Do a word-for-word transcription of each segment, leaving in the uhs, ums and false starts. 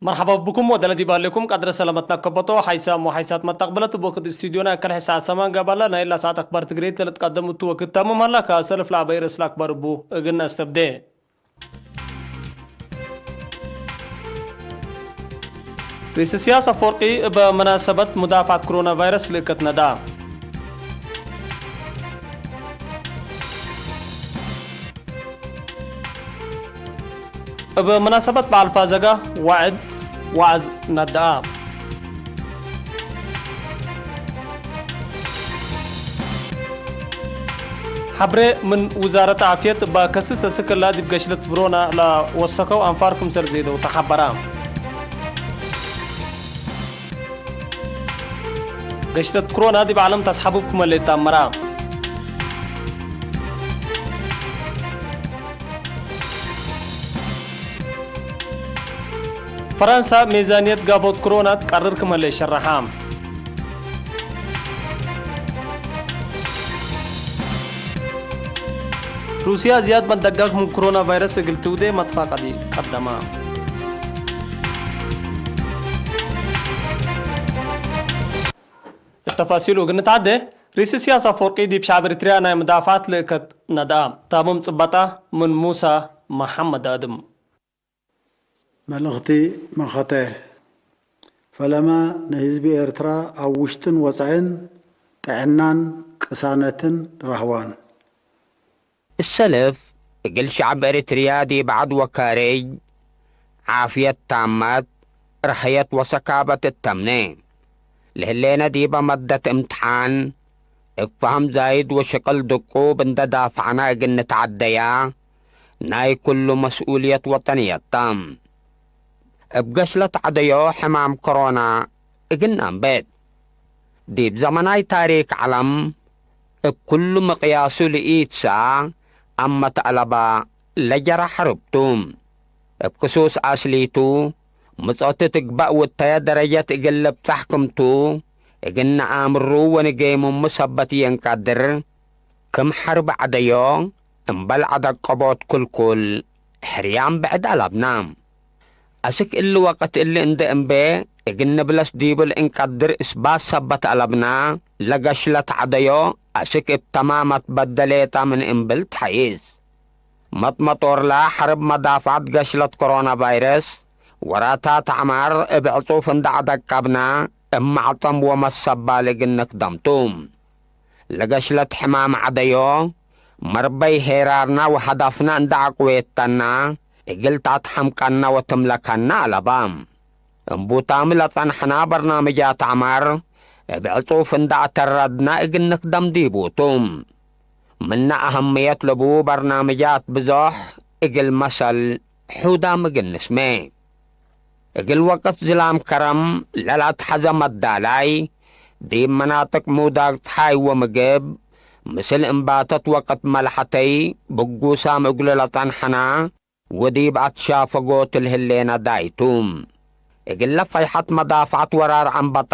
መርሐባ ብኩም ወደለ ዲብ ሀሌኩም ቀድረ ሰለመትነ ከበቶ። ሐይሳም ወሐይሳት መተቅብለት እብ ወክድ ስቱድዮና ከልሕ ሰዓት ሰማን ገባለ። ናይ እላ ሰዓት አክባር ትግሬት ለልትቀደም እቱ ወክድ ተምም ሀላ። ከሰልፍ ለአበይ ርእስ ለአክባር እቡ እግል ነአስተብዴ። ርኢስ እስያስ አፈወርቂ እበ መናሰበት ሙዳፍዐት ክሮና ቫይረስ ልእከት ነድአ። እብ መናሰበት በዐል ፋዘጋ ወዕድ ወዐዝ ነድአ። ሐብሬ ምን ውዛረት ዓፍየት እበ ከስስ እስክ እላ ዲብ ገሽለት ክሮና ለወሰከው አንፋር ክምሰል ዜደው ተሐበረ። ገሽለት ክሮና ዲብ ዐለም ተስሐቡብ ክመ ለኢተአመረ። ፈረንሳ ሜዛንየት ጋቦት ክሮና ትቀርር ክመ ለኢሸረሐ። ሩስያ ዝያድ መንደጋግ ምን ክሮና ቫይረስ እግል ትውዴ መትፋቀዲ ቀደመ። እት ተፋሲሉ እግል ንትዓዴ፣ ርኢስ እስያስ አፈወርቂ ዲብ ሸዐብ ኤሪትርያ ናይ መዳፍዐት ልእከት ነድአ። ታምም ጽበጣ ምን ሙሳ መሐመድ አድም። መልእክቲ መኸተ። ፈለመ ንህዝቢ ኤርትራ አብ ውሽጥን ወጻእን፣ ጥዕናን ቅሳነትን ረህዋን። እሰልፍ እግል ሸዐብ ኤሪትርያ ዲብ ዐድ ወካሬጅ ዓፍየት ታመት፣ ረሐየት ወሰካበት እተምነ። ለህሌነ ዲበ መደት እምትሓን፣ እብ ፈሀም ዛይድ ወሽቅል ድቁብ እንደ ዳፍዐነ እግል ንትዐደያ፣ ናይ ኩሉ መስኡልየት ወጠንየት ተ። እብ ገሽለት ዐደዮ ሕማም ኮሮና እግል ነአንብት። ዲብ ዘመናይ ታሪክ ዐለም፣ እብ ኩሉ ምቅያሱ ለኢትሰአ አመት አለበ ለጀረ ሐርብ ቱ። እብ ክሱስ አስሊቱ፣ ምጾቱ ትግበእ ውተየ ደረጀት እግል ልብጸሕ ክምቱ፣ እግል ነአምሩ ወንጌምሙ ሰበት የእንቀድር። ክም ሐርብ ዐደዮ፣ እምበል ዐደቀቦት ክልኩል፣ ሕርያም ብዕድ አለብነ። አስክ እሊ ወቅት እሊ እንዴ እምቤ እግል ንብለስ ዲቡ ለእንቀድር እስባት ሰበት አለብነ፣ ለገሽለት ዐደዮ አስክ እብ ተማመት በደሌታ ምን እምብል ተሐይስ። መጥመጦርላ ሐርብ መዳፍዐት ገሽለት ኮሮና ቫይረስ፣ ወራታት ዐማር እብ ዕጹፍ እንዴ ዐደቀብነ፣ እብ ማዕጠም ወመሰባል እግል ንክደም ቱ። ለገሽለት ሕማም ዐደዮ፣ መርበይ ሄራርና ወሀዳፍና እንዴ አቅዌተና፣ እግል ተአትሐምቀና ወትምለከና አለባ። እምቡታሚ ለጸንሐና በርናምጃት ዐማር፣ እብ ዕጹፍ እንዴ አተረድና እግል ንክደም ዲቡ ቱ። ምነ አህምየት ለቡ በርናምጃት ብዞሕ እግል መሰል ሑዳም እግል ንስሜ። እግል ወቅት ዝላም ከረም ለለአትሐዘ መዳላይ፣ ዲብ መናጥቅ ሙዳግ ጸሓይ ወምግብ፣ ምስል እምባተት ወቅት መልሐተይ ብጉሳም እግሉ ለጸንሐና፣ ወዲብ አትሻፈጎት ለህሌነ ዳይቱ። እግለ ፈይሐት መዳፍዐት ወራር ዐንበጣ፣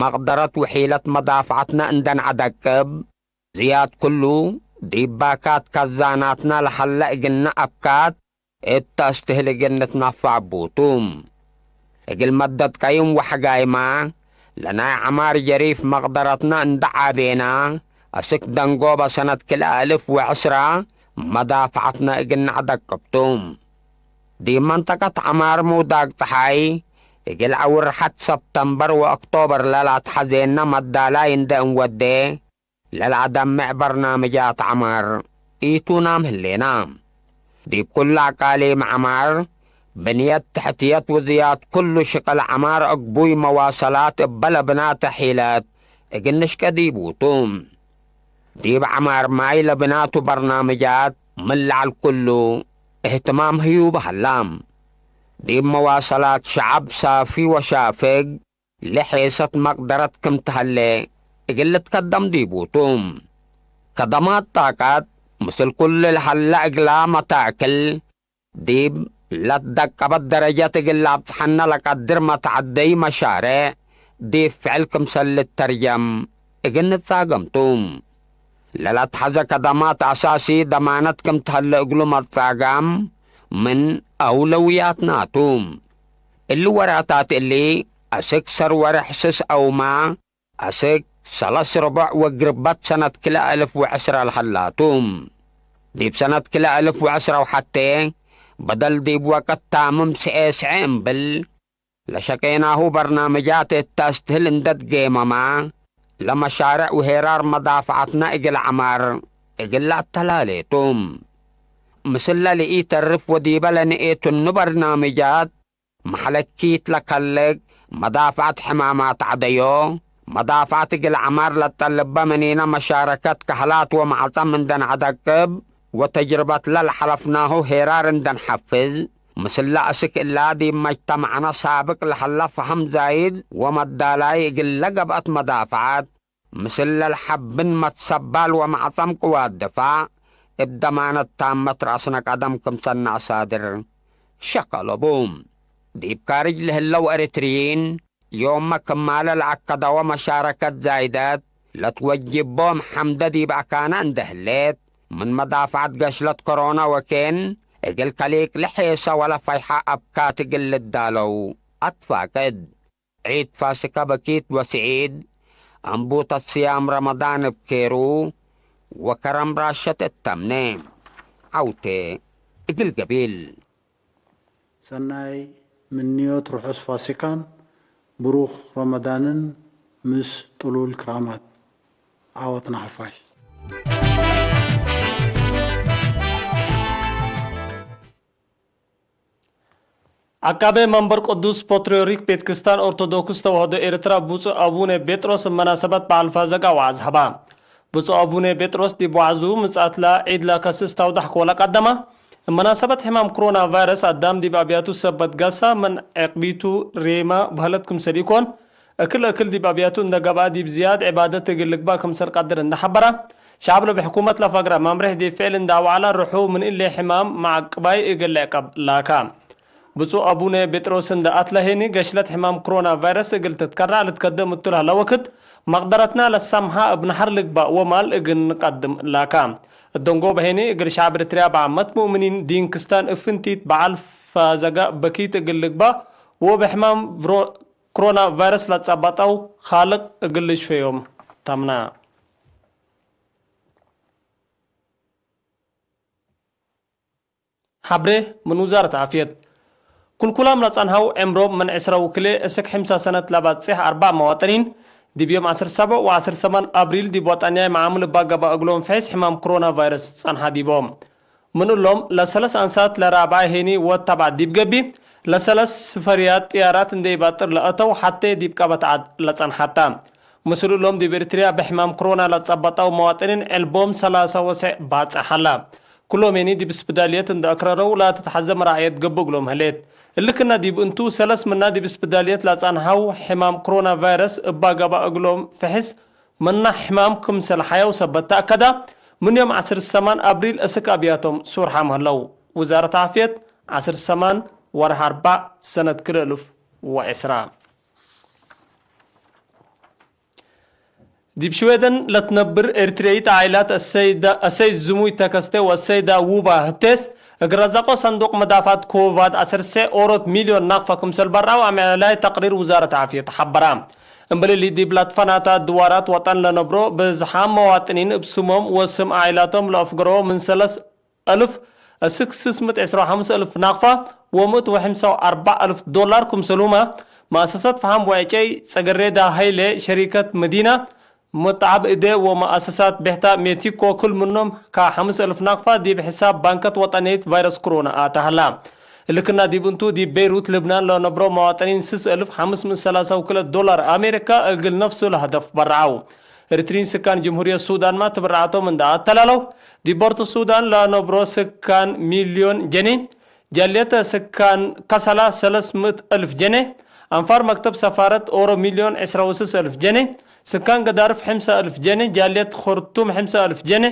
መቅደረት ወሒለት መዳፍዐትነ እንዴ ነዐደቅብ፣ ዝያድ ክሉ፣ ዲብ ባካት ካዛናትና ለሀለ እግልነ አብካት እት ተአስትህል እግል ንትነፈዕ እቡ ቱ። እግል መደት ቀይም ወሐጋይማ፣ ለናይ ዐማር ጀሪፍ መቅደረትነ እንዴ ዓቤና፣ አስክ ደንጎበ ሰነት ክልኤ አልፍ ወዕስራ መዳፍዐትነ እግል ነዐደቅብ ቱ። ዲብ መንጠቀት ዐማር ሙዳግ ጸሓይ፣ እግል አውርሐት ሰብተምበር ወኦክቶበር ለለአትሐዜነ መዳላይ እንዴ እንወዴ፣ ለለአደምዕ በርናምጃት ዐማር ኢቱናም ህሌና። ዲብ ኩለ አቃሊም ዐማር፣ ብንየት ተሕትየት ወዝያድ ኩሉ ሽቅል ዐማር አግቡይ መዋሰላት እበ ለብናተ ሒለት እግል ንሽቄ ዲቡ ቱ። ዲብ ዐማር ማይ ለብናቱ በርናምጃት ምን ለዐል ኩሉ እህትማም ህዩብ ሀላ። ዲብ መዋሰላት ሸዐብ ሳፊ ወሻፍግ፣ ለሔሰት መቅደረት ክም ተሀሌ እግል ልትከደም ዲቡ ቱ። ከደማት ጣቀት፣ ምስል ኩሉ ለሀለ እግላ መታክል፣ ዲብ ለትደቀበት ደረጀት እግል ለአብጽሐነ ለቀድር መትዐደይ መሻሬዕ፣ ዲብ ፍዕል ክምሰል ልተርጀም እግል ንትጻገም ቱ። ለለትሐዘ ከደማት አሳሲ ደማነት ክም ተሀለ እግሉ መትጻጋም ምን አውለውያትና ቱ። እሊ ወራታት እሊ፣ አስክ ሰር ወርሕ ስስ አውማ፣ አስክ ሰለስ ርቦዕ ወግርበት ሰነት ክልኤ አልፍ ወዕስረ ለሀላቱ። ዲብ ሰነት ክልኤ አልፍ ወዕስረ ወሐቴ፣ በደል ዲብ ወቅት ታምም ስዔ ስዔ እምብል፣ ለሸቄናሁ በርናምጃት እት አስትህል እንደ ትጌመማ፣ ለመሻርዕ ወሄራር መዳፍዐትነ እግል ዐማር እግል ለአተላሌ ቱ። ምስለ ለኢተርፍ ወዲበ ለንኤ ትኑ በርናምጃት፣ መሐለኪት ለከልግ፣ መዳፍዐት ሕማማት ዐደዮ፣ መዳፍዐት እግል ዐማር ለጠልበ ምኒነ መሻረከት ከህላት ወመዐጸም እንደ ነዐደቅብ፣ ወተጅርበት ለለሐለፍናሁ ሄራር እንደ ነሐፍዝ፣ ምስለ አስክ እላ ዲብ መጅተመዕነ ሳብቅ ለሀለ ፈሀም ዛይድ ወመዳላይ እግል ለገብአት መዳፍዐት፣ ምስል ለልሐብን መትሰባል ወመዕጸም ቅዋት ድፋዕ፣ እብ ደማነት ታመት ረአስነ ቀደም ክምሰል ነአሳድር ሸክ አለቡ። ዲብ ካርጅ ለህለው ኤሪትርዪን፣ ዮምመ ክማለ ለአከደወ መሻረከት ዛይደት ለትወጅቦም ሐምደ ዲብ አካነ እንደ ህሌት፣ ምን መዳፍዐት ገሽለት ኮሮና ወኬን፣ እግል ከሊቅ ለሔሰ ወለፈይሐ አብካት እግል ልዳለው አትፋቅድ። ዒድ ፋሲካ በኪት ወስዒድ፣ አንቡተት ስያም ረመዳን እብ ኬሩ ወከረም ራሸት እተምነ። ዐውቴ እግል ገቢል። ሰናይ ምንዮት ርሑስ ፋሲካን ብሩክ ረመዳንን ምስ ጥሉል ክራማት። ዐወትና ሐፋሽ። ዐቃቤ መንበር ቅዱስ ፓትርያርክ ቤት ክስታን ኦርቶዶክስ ተዋህዶ ኤርትራ ብፁዕ አቡነ ጴጥሮስ እብ መናሰበት በዐል ፋዘጋ ወዐዝ ሀባ። ብፁዕ አቡነ ጴጥሮስ ዲብ ወዐዙ፣ ምጽአት ለዒድ ለከስስ ተውዳሕ ከወለ ቀደመ፣ እብ መናሰበት ሕማም ክሮና ቫይረስ አዳም ዲብ አብያቱ ሰበት ጋሳ ምን ዕቅቢቱ ሬመ በህለት ክምሰል ኢኮን፣ እክል እክል ዲብ አብያቱ እንደ ገብአ ዲብ ዝያድ ዕባደት እግል ልግባእ ክምሰል ቀድር እንደ ሐበረ፣ ሸዐብ ለብ ሕኩመት ለፈግረ መምሬሕ ዲብ ፍዕል እንደ አውዐለ ርሑ ምን እሊ ሕማም መዐቅባይ እግል ልዕቀብ ላካ። ብፁዕ አቡነ ጴጥሮስ እንደ አትለ ሄኒ፣ ገሽለት ሕማም ክሮና ቫይረስ እግል ትትከረዕ ልትከደም እቱ ለህለ ወክድ፣ መቅደረትና ለሳምሐ እብ ነሐር ልግባእ ወማል እግል ንቀድም ላካ። እደንጎበ ሄኒ፣ እግል ሸዐብ ኤርትርያ በዓመት፣ ሙእምኒን ዲን ክስታን እብ ፍንቲት በዐል ፋዘጋ በኪት እግል ልግባእ ወእብ ሕማም ቭሮ-፣ ክሮና ቫይረስ ለጸበጠው ካልቅ እግል ልሽፈዮም ተምነ። ሐብሬ ምን ውዛረት ዓፍየት። ኩልኩላም ለጸንሐው ዕምሮም ምን ዕስረ ወክልኤ እስክ ሕምሳ ሰነት ለባጽሕ አርበዕ መዋጥኒን፣ ዲብ ዮም ዐስር ሰብዕ ወዐስር ሰማን አብሪል ዲብ ወጠንያይ መዓምል እባ ገብአ እግሎም ፍሒስ ሕማም ክሮና ቫይረስ ጸንሐ ዲቦም። ምን እሎም፣ ለሰለስ አንሳት ለራብዓይ ሄኒ ወድ ተብዐት ዲብ ገብእ፣ ለሰለስ ስፈርያት ጥያራት እንዴ ኢባጥር ለአተው ሐቴ ዲብ ቀበት ዐድ ለጸንሐት ተ። ምስል እሎም ዲብ ኤሪትርያ ብሕማም ክሮና ለጸበጠው መዋጥኒን ዕልቦም ሰላሳ ወስዕ ባጽሕ ሀላ። ክሎም ሄኒ ዲብ ስፕዳልየት እንዴ አክረረው ለትትሐዘ መራዕየት ገብእ እግሎም ህሌት። እሊ ክና ዲብ እንቱ፣ ሰለስ ምና ዲብ ስፕዳልየት ለጸንሐው ሕማም ክሮና ቫይረስ እባ ገብአ እግሎም ፍሕስ ምና ሕማም ክምሰል ሐየው ሰበት ተአከዳ፣ ምን ዮም ዐስር ሰማን አብሪል እስክ አብያቶም ሱርሓም ህለው። ውዛረት ዓፍየት፣ ዐስር ሰማን ወርሕ አርበዕ ሰነት ክልኤ እልፍ ወዕስራ። ዲብ ሽዌደን ለትነብር ኤሪትርያይት ዓኢላት አሰይዳ-፣ አሰይድ ዝሙይ ተከስተ ወአሰይዳ ውባ ህብቴስ፣ እግል ረዛቆ ሰንዱቅ መዳፋት ኮቫድ ዐሰርተ ኦሮት ሚልዮን ናቅፈ ክምሰል በርዐው አምዕላይ ተቅሪር ውዛረት ዓፍየት ሐበራ። እምበል እሊ፣ ዲብ ለትፈናተ ድዋራት ወጠን ለነብሮ ብዝሓም መዋጥኒን እብ ስሞም ወስም ዓኢላቶም ለአፍገሮ ምን ሰለስ አልፍ እስክ ስስ ምእት ዕስራ ወሐምስ አልፍ ናቅፋ ወምእት ወሐምሳ ወአርበዕ አልፍ ዶላር ክምሰልሁመ፣ መአሰሳት ፈሃም ወዕጨይ ጸገሬዳ ሀይሌ፣ ሸሪከት መዲና፣ መጣዕብ እዴ ወመአሰሳት ቤሕታ ሜቲኮ ክል ምኖም ከሐምስ አልፍ ናቅፋ ዲብ ሕሳብ ባንከት ወጠንየት ቫይረስ ክሮና አተ ሀላ። እሊ ክና ዲብ እንቱ፣ ዲብ ቤይሩት ልብናን ለነብሮ መዋጠኒን ስስ አልፍ ሐምስ ምእት ሰላሳ ወክልኤ ዶላር አሜሪካ እግል ነፍሱ ለሀደፍ በርዐው። ኤሪትሪን ስካን ጅምሁርየት ሱዳንመ ትብርዓቶም እንደ አተላለው፣ ዲብ ቦርት ሱዳን ለነብሮ ስካን ሚልዮን ጀኔ፣ ጃልየት ስካን ከሰላ ሰለስ ምእት አልፍ ጀኔ፣ አንፋር መክተብ ሰፋረት ኦሮ ሚልዮን ዕስራ ወስስ አልፍ ጀኔ፣ ስካን ገዳርፍ ሕምሳ አልፍ ጀኔ፣ ጃልየት ኸርቱም ሕምሳ አልፍ ጀኔ፣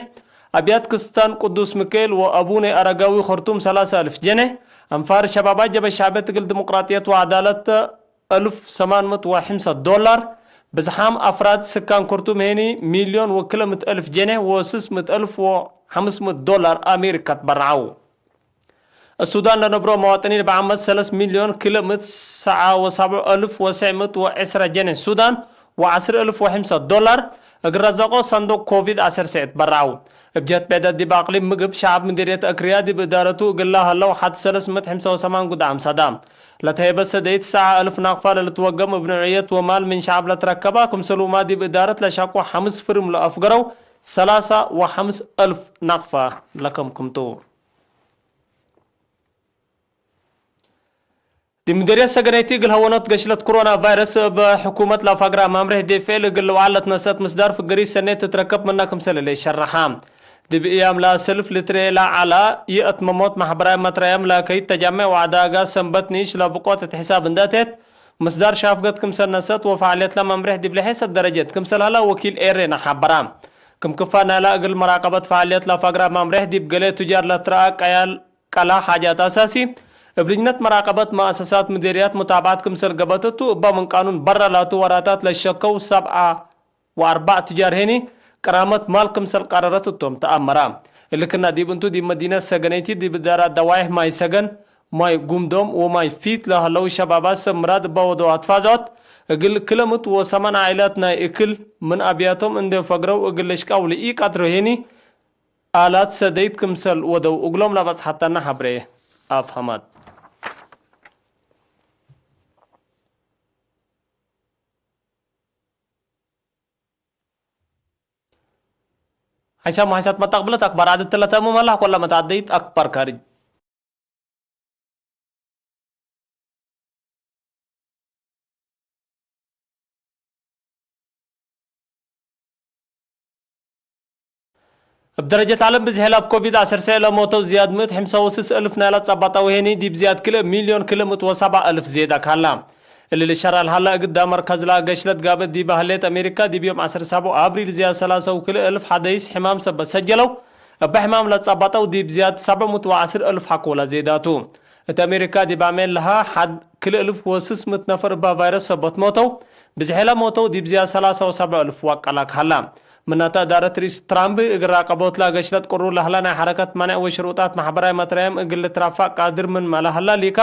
አብያት ክስታን ቅዱስ ሚካኤል ወአቡነ አረጋዊ ኸርቱም ሰላሳ አልፍ ጀኔ፣ አንፋር ሸባብ አጀበ ሻዕብየት እግል ዲሞቅራጥየት ወዐዳለት አልፍ ሰማን ምእት ወሐምሳ ዶላር፣ ብዝሓም አፍራድ ስካን ከርቱም ሄኒ ሚልዮን ወክልኤ ምእት አልፍ ጀኔ ወስስ ምእት አልፍ ወሐምስ ምእት ዶላር አሜሪካ ትበርዐው። እብ ሱዳን ለነብሮ መዋጥኒን እብ ዓመት ሰለስ ሚልዮን ክልእ ምእት ሰዓ ወሰብዑ እልፍ ወስዕ ምእት ወዕስረ ጀኔ ሱዳን ወዐስር እልፍ ወሕምሰ ዶላር እግል ረዘቆ ሰንዱቅ ኮቪድ ዐሰርተ እት በረዐው። እብ ጀህት ብዕደት ዲብ አቅሊም ምግብ ሸዐብ ምዲርየት አክርያ ዲብ እዳረቱ እግል ለሀለው ሐድ ሰለስ ምእት ሕምሰ ወሰማን ጉዳም ሰዳ ለተሄበ ሰደይት ሰዓ እልፍ ናቅፋ ለልትወገም እብ ንዑየት ወማል ምን ሸዐብ ለትረከባ ክምሰልሁማ ዲብ እዳረት ለሻቁ ሐምስ ፍርም ለአፍገረው ሰላሳ ወሐምስ እልፍ ናቅፋ ለከምክምቱ። ዲብ ምዴርየት ሰገነይቲ እግል ሀወኖት ገሽለት ኮሮና ቫይረስ እብ ሕኩመት ለፋግራ ማምሬሕ ዴፌል እግል ልውዓል ለትነሰአት ምስዳር ፍግሪ ሰኔት ትትረከብ ምና ክምሰል ህሌት ሸረሓ። ዲብ እያም ለአሰልፍ ልትርኤ ለዐላ ይአትመሞት ማሕበራዊ መትረያም ለከይድ ተጃሜዕ ወዐዳጋ ሰንበት ኒሽ ለብቆት እት ሕሳብ እንደ አቴት፣ ምስዳር ሻፍገት ክምሰል ነሰአት ወፈዓልየትለ ማምሬሕ ዲብ ለሔሰት ደረጀት ክምሰል ሀላ ወኪል ኤሬና ሐበራ። ክም ክፋ ናይላ እግል መራቀበት ፈዓልየት ለፋግራ ማምሬሕ ዲብ ገሌ ቱጃር ለትረአ ቀያል ቀላ ሓጃት አሳሲ፣ እብ ልጅነት መራቀበት መአሰሳት ምዴርያት ሙታብዓት ክምሰል ገበት እቱ፣ እበ ምን ቃኑን በረ ላቱ ወራታት ለሸከው ሰብዓ ወአርበዕ ቱጃር ሄኒ፣ ቅራመት ማል ክምሰል ቀረረት እቶም ተአመራ። እሊ ክና ዲብ እንቱ፣ ዲብ መዲነት ሰገነይቲ ዲብ እዳራት ደዋይሕ ማይ ሰገን፣ ማይ ጉምዶም ወማይ ፊት ለሀለው ሸባባት ሰብ ምራድ እበ ወደው አትፋዘዖት፣ እግል ክለ ምእት ወሰማን ዓኢላት ናይ እክል ምን አብያቶም እንዴ ፈግረው እግል ልሽቃው ለኢቀድሮ ሄኒ፣ አላት ሰደይት ክምሰል ወደው እግሎም ለበጽሐተነ ሐብሬ አፍሀመት። ሐይሳም ወሐይሳት መጣቅብለት አክባር ዐድ እትለ ተእምም ሀላ፣ ኮለ መትዐደይት አክባር ካርጅ። እብ ደረጀት ዐለም ብዝሔ ለእብ ኮቪድ ዐሰርተ ለሞተው ዝያድ ምእት ሕምሰ ወስስ እልፍ ናይለ ጸባጣ ወሄኒ ዲብ ዝያድ ክልእ ሚልዮን ክልእ ምእት ወሰብዓ እልፍ ዜዳ ከሀላ። እሊ ልሸረሕ ለሀላ እግዳ መርከዝላ ገሽለት ጋብእ ዲበ ህሌት አሜሪካ ዲብ ዮም ዐስር ሳቡ አብሪል ዝያድ ሰላሰ ወክልእ እልፍ ሐደይስ ሕማም ሰበት ሰጀለው፣ እበ ሕማም ለጸባጠው ዲብ ዝያድ ሰብዕ ምእት ወዐስር እልፍ ሐቆላ ዜዳቱ። እት አሜሪካ ዲብ አሜን ለሀ ሐድ ክልእ እልፍ ወስስ ምእት ነፈር እበ ቫይረስ ሰበት ሞተው፣ ብዝሔ ለሞተው ዲብ ዝያድ ሰላሰ ወሰብዕ እልፍ ወቀላክ ሀላ። ምናተ እዳረት ርኢስ ትራምፕ እግል ራቀቦትላ ገሽለት ቅሩ ለህላ ናይ ሐረከት መኔዕ ወሽሩጣት ማሕበራዊ መትረያም እግል ልትራፋቅ ቃድር ምንመ ለህላ ሊካ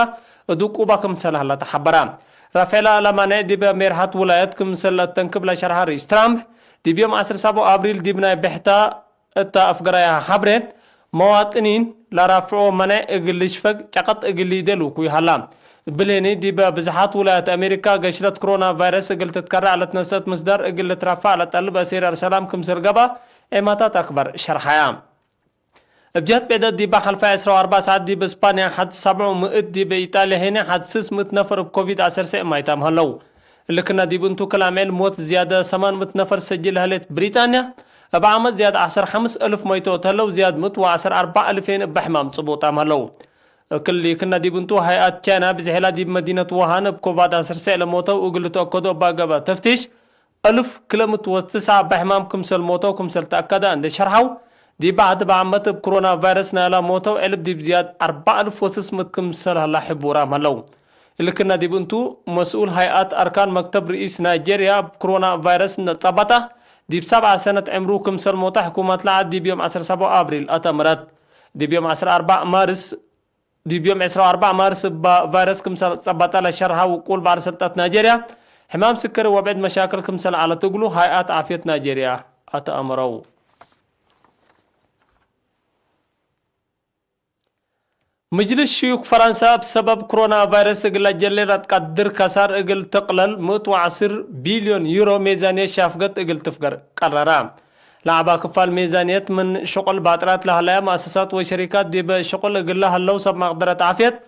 እዱቁባ ክምሰል ሀላ ተሐበራ። ራፍዕላ ለመኔዕ ዲበ ሜርሐት ውላየት ክምሰል ለተንክብ ለሸርሐ ርኢስ ትራምፕ፣ ዲብ ዮም ዐስር ሳቡ አብሪል ዲብ ናይ ብሕታ እተ አፍገራያ ሐብሬ፣ መዋጥኒን ለራፍዖ መኔዕ እግል ልሽፈግ ጨቀጥ እግል ሊዴ ልውኩይ ሀላ። እብሊ ዲበ ብዝሓት ውላያት አሜሪካ ገሽለት ክሮና ቫይረስ እግል ትትከረዕ ለትነሰአት ምስዳር እግል ልትረፈዕ ለጠልብ አሴራር ሰላም ክምሰል ገብአ ዔማታት አክበር ሸርሐያ። እብ ጀህት ብዕደት ዲበ ሐልፈ ዕስራ ወአርበዕ ሰዓት ዲብ እስፓንያ ሐድ ሰብዑ ምእት፣ ዲበ ኢጣልያ ሄነ ሐድ ስስ ምእት ነፈር እብ ኮቪድ ዐሰርተ ማይታም ሀለው። እሊ ክና ዲብ እንቱ፣ ክል አምዕል ሞት ዝያደ ሰማን ምእት ነፈር ሰጅል ለህሌት ብሪጣንያ፣ እብ ዓመት ዝያድ ዐስር ሐምስ እልፍ መይቶት ሀለው፣ ዝያድ ምእት ወዐስር አርበዕ እልፌን እበ ሕማም ጽቡጣም ሀለው። እክሊ ክና ዲብ እንቱ፣ ሀይአት ቻይና ብዝሔላ ዲብ መዲነት ውሃን እብ ኮቫድ ዐሰርተ ለሞተው እግል ልትአከዶ እባ ገብአ ተፍቲሽ፣ እልፍ ክለ ምእት ወትስዐ እበ ሕማም ክምሰል ሞተው ክምሰል ተአከደ እንዴ ሸርሐው፣ ዲብ ዐድ እብ ዓመት እብ ክሮና ቫይረስ ናይላ ሞተው ዕልብ ዲብ ዝያድ አርበዕ እልፍ ወስስ ምእት ክምሰል ሀላ ሕቡራም ሀለው። እሊ ክና ዲብ እንቱ፣ መስኡል ሀይአት አርካን መክተብ ርኢስ ናይጄርያ እብ ክሮና ቫይረስ እንዴ ጸበጠ፣ ዲብ ሰብዐ ሰነት ዕምሩ ክምሰል ሞተ ሕኩመት ለዐድ ዲብ ዮም ዐስር ሰቦ አብሪል አተምረት። ዲብ ዮም ዐስር አርበዕ ማርስ፣ ዲብ ዮም ዕስራ ወአርበዕ ማርስ እበ ቫይረስ ክምሰል ጸበጠ ለሸርሐ ውቁል በዐል ሰልጠት ናይጄርያ፣ ሕማም ስከሪ ወብዕድ መሻክል ክምሰል ዐለት እግሉ ሀይአት ዓፍየት ናይጄርያ አተአምረው። ምጅልስ ሽዩክ ፈረንሳ፣ እብ ሰበብ ክሮና ቫይረስ እግል ለጀሌ ለትቀድር ከሳር እግል ትቅለል፣ ምእት ወዐስር ቢልዮን ዩሮ ሜዛንየት ሻፍገት እግል ትፍገር ቀረራ። ለዐባ ክፋል ሜዛንየት ምን ሽቁል ባጥራት ለሀለያ መአሰሳት ወሸሪካት፣ ዲበ ሽቁል እግል ለሀለው ሰብ መቅደረት ዓፍየት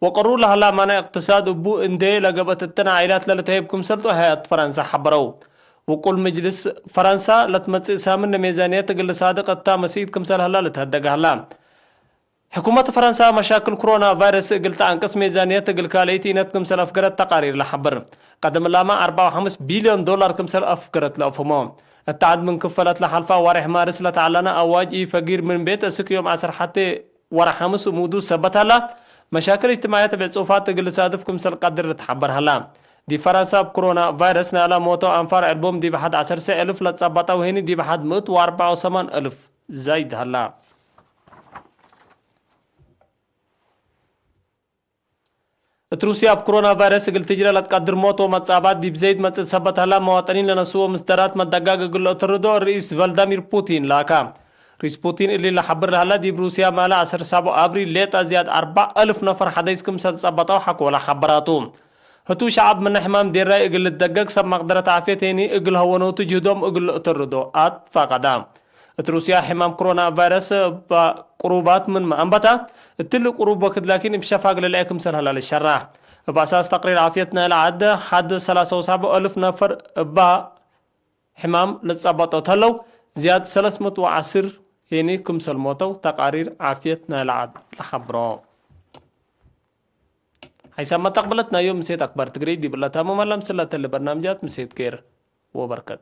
ወቅሩ ለሀላ ማነ እቅትሳድ እቡ እንዴ ለገብአት እትን ዓኢላት ለልትሀይብ ክምሰልቱ ሀያት ፈረንሳ ሐበረው። ውቁል ምጅልስ ፈረንሳ፣ ለትመጽእ ሳምን ሜዛንየት እግል ልሳድቅ እታ መስኢት ክምሰል ሀላ ልትሀደግ ሀላ። ሕኩመት ፈረንሳ መሻክል ክሮና ቫይረስ እግል ተአንቅስ ሜዛንየት እግል ካልአይት ኢነት ክምሰል አፍገረት ተቃሪር ለሐብር። ቀደም እላመ አርበዕ ወሐምስ ቢልዮን ዶላር ክምሰል አፍገረት ለአፍህሞ። እት ዐድ ምን ክፈለት ለሐልፈ አዋሬሕ ማርስ ለተዐለነ አዋጅ ኢፈጊር ምን ቤት እስክ ዮም ዐስር ሐቴ ወረ ሐምስ እሙዱ ሰበት ሀላ፣ መሻክል እጅትማዕየት እብ ዕጹፋት እግል ልሳድፍ ክምሰል ቀድር ልትሐበር ሀላ። ዲብ ፈረንሳ እብ ክሮና ቫይረስ ናይላ ሞተው አንፋር ዕልቦም ዲብ ሐድ ዐሰርተ እልፍ ለትጸበጠው ሄኒ ዲብ ሐድ ምእት ወአርበዕ ወሰማን እልፍ ዛይድ ሀላ። እት ሩስያ እብ ክሮና ቫይረስ እግል ትጅረ ለትቀድር ሞት ወመጻባት ዲብ ዘይድ መጽእ ሰበት ሀላ መዋጠኒን ለነስኦ ምስደራት መደጋግ እግል ለአተርዶ ርኢስ ቨልዳሚር ፑቲን ላካ። ርኢስ ፑቲን እሊ ለሐብር ለሀላ ዲብ ሩስያ ማለ ዐስር ሳቡ አብሪል ሌጠ ዝያድ አርበዕ አልፍ ነፈር ሐደይስ ክምሰል ጸበጠው ሐቆለ ሐበራቱ። ህቱ ሸዐብ ምነ ሕማም ዴራይ እግል ልትደገግ ሰብ መቅደረት ዓፍየት ሄኒ እግል ሀወኖቱ ጅህዶም እግል ለአተርዶ አትፋቀዳ። እት ሩስያ ሕማም ክሮና ቫይረስ እበ ቅሩባት ምንመ አንበተ፣ እትሊ ቅሩብ ወክድ ላኪን እብ ሸፋግ ለልአይ ክምሰል ሀላ ልሸራሕ። እብ አሳስ ተቅሪር ዓፍየት ናይለ ዐድ፣ ሐድ ሰላሳ ወሳቡ አልፍ ነፈር እባ ሕማም ለትጸበጦ ተለው፣ ዝያድ ሰለስ ምእት ወዐስር ሄኒ ክምሰል ሞተው ተቃሪር ዓፍየት ናይለ ዐድ ለሐብሮ። ሓይሳም መተቅብለት ናይ ዮም ምሴት አክባር ትግርይ ዲብ ለታምም አላ ምስል ለተሊ በርናምጃት ምሴት ኬር ወበርከት።